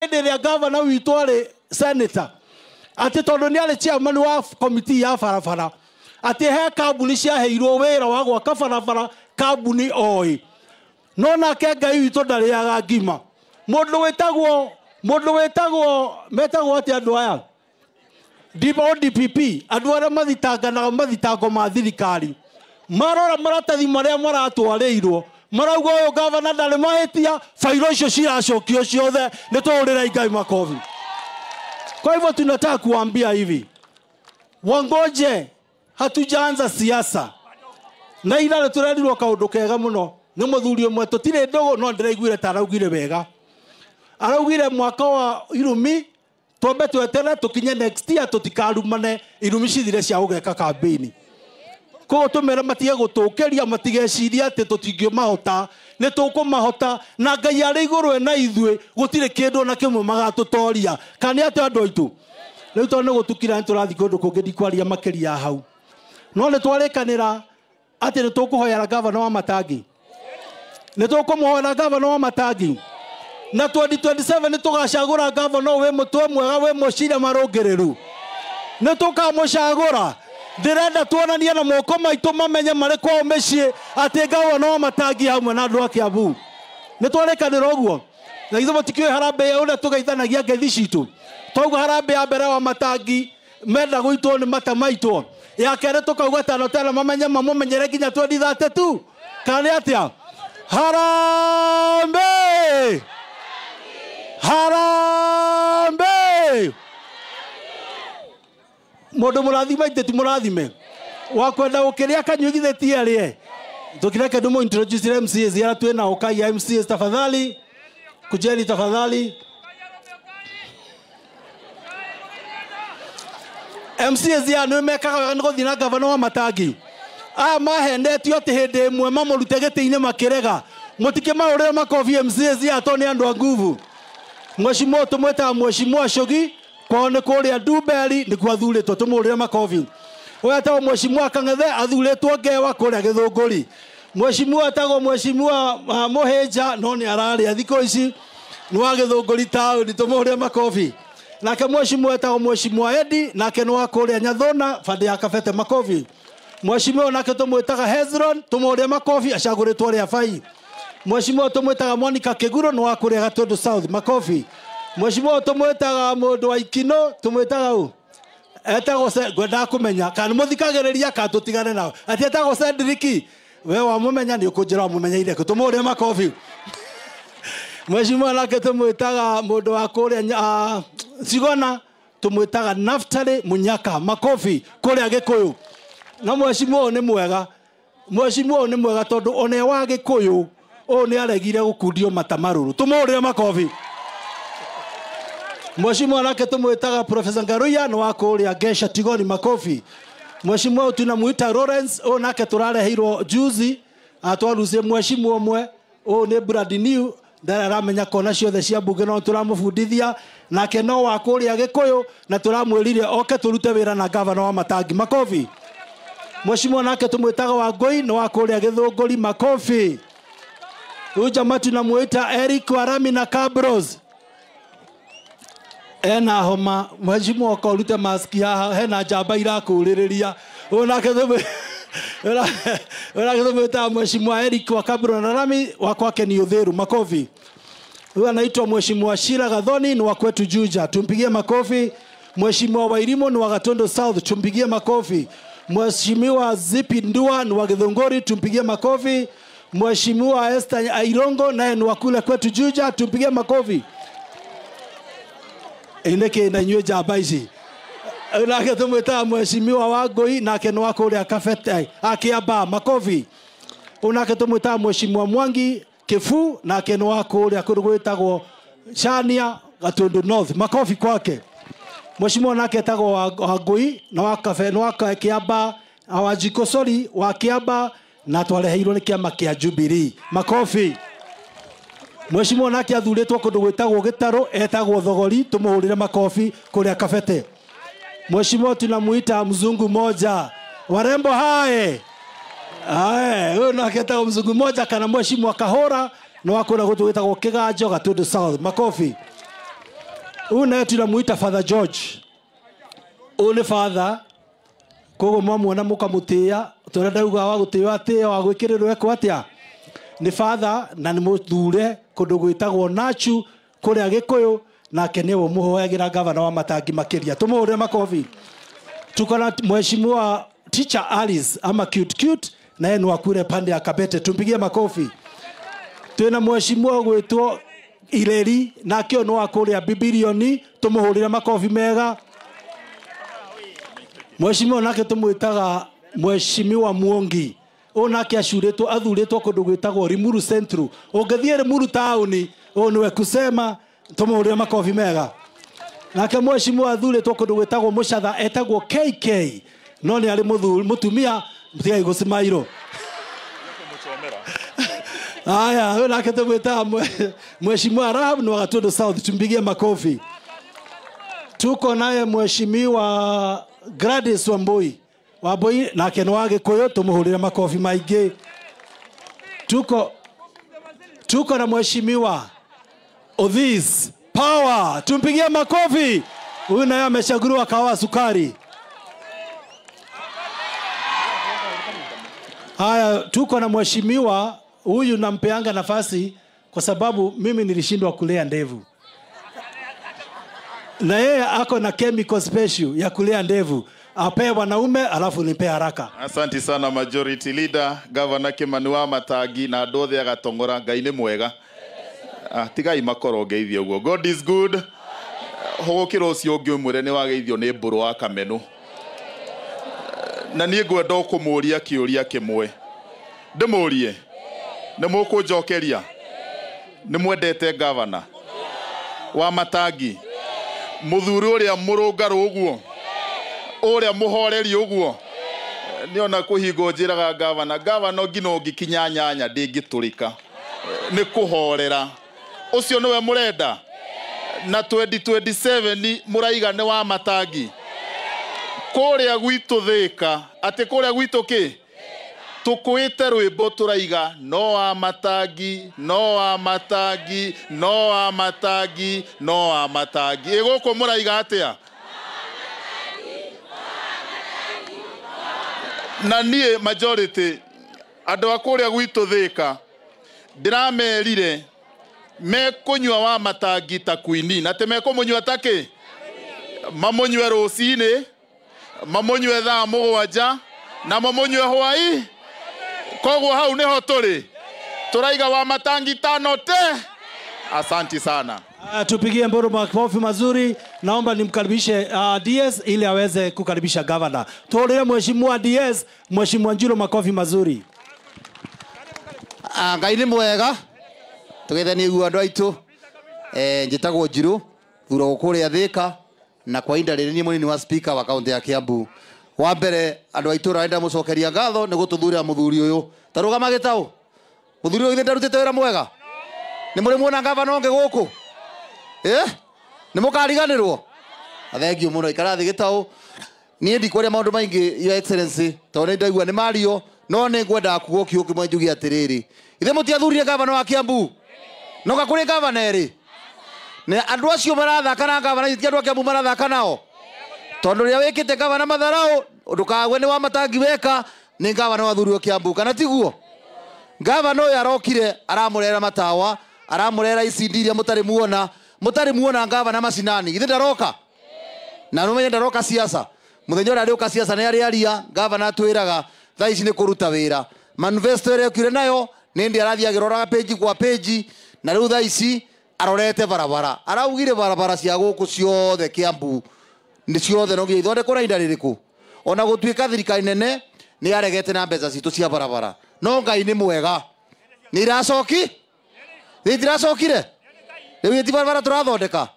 Hĩndĩ ĩrĩa gavana witũ arĩ senator, atĩ tondũ nĩ arĩ chairman wa committee ya barabara, atĩ he kambuni ciaheirwo wĩra wa gwaka barabara, kambuni oĩ. No nake Ngai witũ ndarĩaga ngima. Mũndũ wĩtagwo metagwo atĩ andũ aya ODPP, andũ arĩa mathitanganaga mathitango ma thirikari, marora maratathi marĩa maratwarĩirwo, marauga ũyũ gavana ndarĩ mahĩtia, bairo icio ciracokio ciothe. Nĩ tũhũrĩre Ngai makobi. Kwa hivyo tunataka kuambia hivi, wangoje, hatujaanza siasa. Na ira nĩ tũrerirwo kaũndũ kega mũno nĩ mũthuri ũmwe tũtirĩ ndũgũ, no ndĩraiguire ta araugire wega. Araugire mwaka wa irumi twambe twetere tũkinye next year, tũtikarumane, irumi cithire cia gũgeka campaign. Koguo tũmere matige gũtũkĩria, matigecirie atĩ tũtingĩmahota. Nĩ tũkũmahota, na Ngai arĩ igũrũ ena ithuĩ, gũtirĩ kĩndũ ona kĩmwe magatũtoria. Kana nĩ atĩ andũ aitũ? Rĩu tondũ nĩ gũtukira, nĩ tũrathiĩ kũndũ kũngĩ, ndikwaria makĩria hau, no nĩ twarĩkanĩra atĩ nĩ tũkũhoera gavana wa Matangi, nĩ tũkũmũhoera gavana wa Matangi, na 2027 nĩ tũgacagũra gavana wĩ mũtwe mwega, wĩ mũcira marũngĩrĩru, nĩ tũkamũcagũra. Ndĩrenda tuonanie na moko maitũ, mamenye marĩ kwao mĩciĩ atĩ gavana wa Matangi hamwe na andũ a Kiambu. Nĩ twarĩkanĩra ũguo? Na ithuĩ mũtikĩũĩ harambee ũrĩa tũgeithanagia ngeithi citũ. Twauga harambee ya mbere wa Matangi menda gũitwo nĩ mata maitwo, ya kerĩ tũkauga tano tena, mamenye mamũmenyere nginya 2032. Kana nĩ atĩa? Harambee, harambee! Mũndũ mũrathime itĩ ti mũrathime wakwenda gũkĩrĩa kanyua githĩ ti arĩe. Tukireke ndumo introduce MCAs arĩa twĩ nao. Kai MCAs, tafadhali kujeni, tafadhali. MCAs ya nĩ mekaga wega nĩ gũthiĩ na gavana wa Matangi. Aya mahendetio atĩ hĩndĩ ĩmwe mamũrute gĩtĩ-inĩ makĩrega. Mũtikĩmahũrĩre makobi MCAs ya, tondũ nĩ andũ a nguvu. Mheshimiwa tũmwĩtaga Mheshimiwa Shogi, kwao nĩ kũrĩa Ndumberi nĩkuo athurĩtwo, tũmũhũrĩre makobi. Ũyũ etagwo Mheshimiwa Kang'ethe, athurĩtwo Ngewa kũrĩa Gĩthũngũri. Mheshimiwa etagwo Mheshimiwa Mũhĩnja, no nĩ ararĩa thikũ ici, nĩ wa Gĩthũngũri taũni, tũmũhũrĩre makobi. Nake mheshimiwa etagwo Mheshimiwa Edi, nake nĩ wa kũrĩa Nyathũna bande ya Kabete, makobi. Mheshimiwa nake tũmwĩtaga Hezron, tũmũhũrĩre makobi, acagũrĩtwo rĩa bai. Mheshimiwa tũmwĩtaga Monica Kĩguro, nĩ wa kũrĩa Gatundu South, makobi. Mheshimiwa tũmwĩtaga mũndũ wa Ikino, tũmwĩtaga ũ etagwo ngwendaga kũmenya kana mũthikagĩrĩria kana tũtigane nao, atĩ etagwo Cedric. We wamũmenya nĩ ũkũnjĩra wamũmenyeire kũ. Tũmũhũrĩre makobi. Mheshimiwa nake tũmwĩtaga mũndũ wa kũrĩa Cigona, tũmwĩtaga Naftali Munyaka, makobi, kũrĩa Gĩkũyũ. Na mheshimiwa ũyũ nĩ mwega, mheshimiwa ũyũ nĩ mwega tondũ one wa Gĩkũyũ ũyũ nĩ aregire gũkundio mata marũrũ, tũmũhũrĩre makobi. Mheshimiwa nake tũmwĩtaga Professor Ngaruiya, nĩ wa kũrĩa Gesha Tigoni, makobi. Mheshimiwa ũyũ tunamuita Lawrence, ũyũ nake tũrareheirwo juzi, atwarucie mheshimiwa ũmwe, ũyũ nĩ brand new, ndarĩ aramenya kona ciothe cia mbunge, no tũramũbundithia. Nake no wa kũrĩa Gĩkũyũ, na tũramwĩrire oke tũrute wĩra na gavana wa Matangi, makobi. Mheshimiwa nake tũmwĩtaga Wangũi, nĩ wa kũrĩa Gĩthũngũri, makobi. Huyu jamaa tunamuita Eric Warami na Cabros, ena homa. Mheshimiwa, oka ũrute maski haha, hena njamba irakũrĩrĩria. Ũyũ nake tũmwĩtaga Mheshimiwa Eric wa Cabro na Rami, wa kwake ni Uthiru, makofi. Huyu anaitwa Mheshimiwa Shira Gathoni, ni wa kwetu Juja, tumpigie makofi. Mheshimiwa Wairimu ni wa Gatundu South, tumpigie makofi. Mheshimiwa Zipi Ndua ni wa Githunguri, tumpigie makofi. Mheshimiwa Esther Airongo naye ni wa kule kwetu Juja, tumpigie makofi. Ineke na inyuĩ njamba ici. Nake tũmwĩtaga Mheshimiwa Wangũi, nake nĩ wa kũrĩa Kabete Akĩamba, makobi. Ũyũ nake tũmwĩtaga Mheshimiwa Mwangi Kibu, nake nĩ wa kũrĩa kũndũ gwĩtagwo Chania, Gatundu North, makobi kwake. Mheshimiwa nake etagwo Wangũi, na wa Kabe, nĩ wa Kĩamba, Wanjikũ, sorry, wa Kĩamba, na twareheirwo nĩ kĩama kĩa Jubilee, makobi. Mheshimiwa nake athurĩtwo kũndũ gwĩtagwo Gĩtarũ, etagwo Thogori, tũmũhũrĩre makobi, kũrĩa Kabete. Mheshimiwa tunamuita mzungu moja, warembo hae ae, huyu nake etagwo mzungu moja kana Mheshimiwa Kahora, nĩ wa kũrĩa gũtũ gwĩtagwo Kĩganjo, Gatundu South, makobi. Huyu naye tunamuita Father George. Huyu ni father, koguo mwamuona mukamutia, tũrĩa ndauga wa gũtĩo atĩo wa gwĩkĩrĩrwo ekwo atĩa. Nĩ father na nĩ mũthure kũndũ gwĩtagwo Nachu kũrĩa Gĩkũyũ, nake nĩwe mũhoyagĩra gavana wa Matangi makĩria. Tũmũhũrĩre makobi. Tuko na mheshimiwa Teacher Alice ama cute cute, na yeye ni wa kule pande ya Kabete, tumpigie makofi. Twina mheshimiwa gwitwo Ireri, nake ũyũ nĩ wa kũrĩa Bibilioni, tũmũhũrĩre makobi mega. Mheshimiwa nake tũmwĩtaga Mheshimiwa Muongi. Ũyũ nake acurĩtwo, athurĩtwo kũndũ gwĩtagwo Limuru Central. Ũngĩthiĩ Limuru taũni, ũyũ nĩwe kusema, tũmũhũrĩre makobi mega. Nake mheshimiwa athurĩtwo kũndũ gwĩtagwo Mũcatha, etagwo KK, no nĩ arĩ mũtumia, mũtigai gũcimairwo. Haya, huyo nake tumwita Mheshimiwa Rahab ni wa Gatundu South, tumpigie makofi. Tuko naye Mheshimiwa Gladys Wambui. Wambui nake ni wa Gikuyu, tumuhurire makofi maingi. Tuko na Mheshimiwa Odhis Power, tumpigie makofi. Huyu naye amechaguliwa kawa sukari. Haya, tuko na mheshimiwa huyu nampeanga nafasi kwa sababu mimi nilishindwa kulea ndevu. Na yeye ako na chemical special ya kulea ndevu. Ape wanaume alafu nipe haraka. Asante sana Majority Leader, Governor Kimani wa Matangi na andũ othe agatongora. Ngai nĩ mwega. Tigai makoro ngeithio ũguo. God is good. Hũgũkĩra ũcio ũngĩ ũmwĩre nĩ wageithio nĩ mbũrũ wa Kamenu. Na niĩ ngwenda kũmũũria kĩũria kĩmwe. Ndĩmũũrie. Nĩ mũkũnjokeria? Nĩ mwendete governor wa Matangi? Mũthuri ũrĩa mũrũngarũ ũguo, ũrĩa mũhoreri ũguo, nĩona kũhingo njĩraga governor, governor nginya ũngĩkinya nyanya ndĩngĩtũrĩka. Nĩ kũhorera. Ũcio nĩwe mũrenda? Na 2027 mũraiga nĩ wa Matangi. Kũrĩa gwitũ Thĩka, atĩ kũrĩa gwitũ kĩ? Tũkũĩte rwĩmbo tũraiga no wa Matangi, no wa Matangi, no wa Matangi, no wa Matangi. Ĩ gũkũ mũraiga atĩa? Na niĩ majority andũ a kũrĩa gwitũ Thĩka ndĩramerire mekũnyua wa Matangi ta queen, na atĩ mekũmũnyua ta kĩ? Mamũnyue rũcinĩ, mamũnyue thaa mũgwanja, na mamũnyue hwaĩ. Koguo hau niho tũrĩ. Tũraiga wa Matangi tano te. Asanti sana. Tupigie mburu makofi mazuri. Naomba nimkaribishe DS ili aweze kukaribisha governor. Tuolee Mheshimiwa DS, Mheshimiwa Njiro makofi mazuri. Ngai nĩ mwega. Tũgeithanie guo andũ aitũ. Njĩtagwo Njirũ, thuragwo kũrĩa Thĩka, na kwa ihinda rĩrĩ niĩ mũnini wa speaker wa kaunti ya Kiambu. Wa mbere andũ a itũra nĩndamũcokeria ngatho nĩ gũtũthurĩra mũthuri ũyũ. Ta rũgama gĩtaũ. Mũthuri ũyũ githĩ ndarutĩte wĩra mwega? Nĩ mũrĩ muona gavana ũngĩ gũkũ? Nĩ mũkariganĩrwo? Thengiũ mũno, ikara thĩ gĩtaũ. Niĩ ndikwaria maũndũ maingĩ, Your Excellency, tondũ nĩ ndaigua nĩ mario, no nĩ ngwendaga kuga kiugo kĩmwe njuge atĩrĩrĩ. Ithe mũtiathurire gavana wa Kiambu? Noka kũrĩ gavana erĩ? Na andũ acio marathaka na gavana, ti andũ a Kiambu marathaka nao? Tondũ rĩrĩa wĩkĩte gavana matharau, ndũkagwe nĩ wa Matangi weka, nĩ gavana wathurirwo Kiambu, kana tiguo? Gavana ũyũ arokire, aramũrehera matawa, aramũrehera icindi iria mũtarĩ muona, mũtarĩ muona gavana macinani. Githĩ ndaroka? Na nũmenye ndaroka siasa. Mũthenya ũrĩa arĩũka siasa nĩ arĩaria, gavana atwĩraga thaa ici nĩ kũruta wĩra. Manifesto ĩrĩa okire nayo, nĩ ndĩ arathiĩ agĩroraga page kwa page, na rĩu thaa ici arorete barabara. Araugire barabara cia gũkũ ciothe Kiambu nĩ ciothe no nginya ithondekwo na ihinda rĩrĩkũ. Ona gũtuĩka thirikari nene nĩ yaregete na mbeca citũ cia barabara, no Ngai nĩ mwega. Nĩ iracoki? Nĩ itiracokire? Rĩu ti barabara tũrathondeka,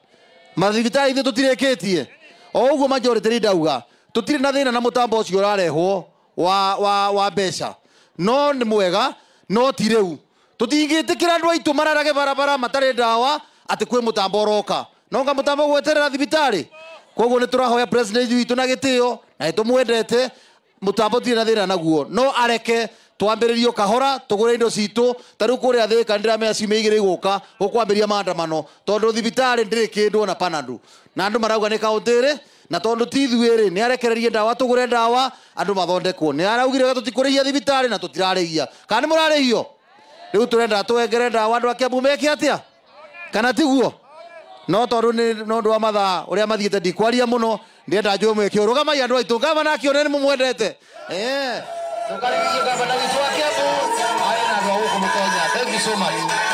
mathibitarĩ ithuĩ tũtirĩkĩtie. O ũguo majority nĩ ndauga tũtirĩ na thĩna na mũtambo ũcio ũrarehwo wa mbeca, no nĩ mwega, no ti rĩu. Tũtingĩtĩkĩra andũ aitũ mararage barabara matarĩ ndawa atĩ kwĩ mũtambo ũroka. No nga mũtambo gweterera thibitarĩ. Koguo nĩ tũrahoya president witũ na gĩtĩo, na nĩ tũmwendete, mũtambo tirĩ na thĩna naguo, no areke Twambĩrĩrio kahora tũgũre indo citũ. Ta rĩu kũrĩa Thĩka ndĩramenya ciumia igĩrĩ igũka gũkwambĩria maandamano tondũ thibitarĩ ndĩrĩ kĩndũ ona panado, na andũ marauga nĩ kaũntĩ rĩ, na tondũ ti ithuĩ rĩ, nĩ arekererie ndawa tũgũre ndawa andũ mathondekwo. Nĩ araugire wega tũtikũrĩhia thibitarĩ na tũtirarĩhia. Kana nĩ mũrarĩhio? Rĩu tũrenda tũhengere ndawa andũ a Kiambu meke atĩa, kana tiguo? No tondũ nĩ ũndũ wa mathaa ũrĩa mathiĩte ndikwaria mũno, ndĩrenda njũĩ mwĩke ũrũgamai andũ aitũ. Gavana akĩone nĩ mũmwendete. Tũkarĩrĩrie gavana witũ wa Kiambu arĩ na andũ a gũkũ Mũtonya. Thank you so much.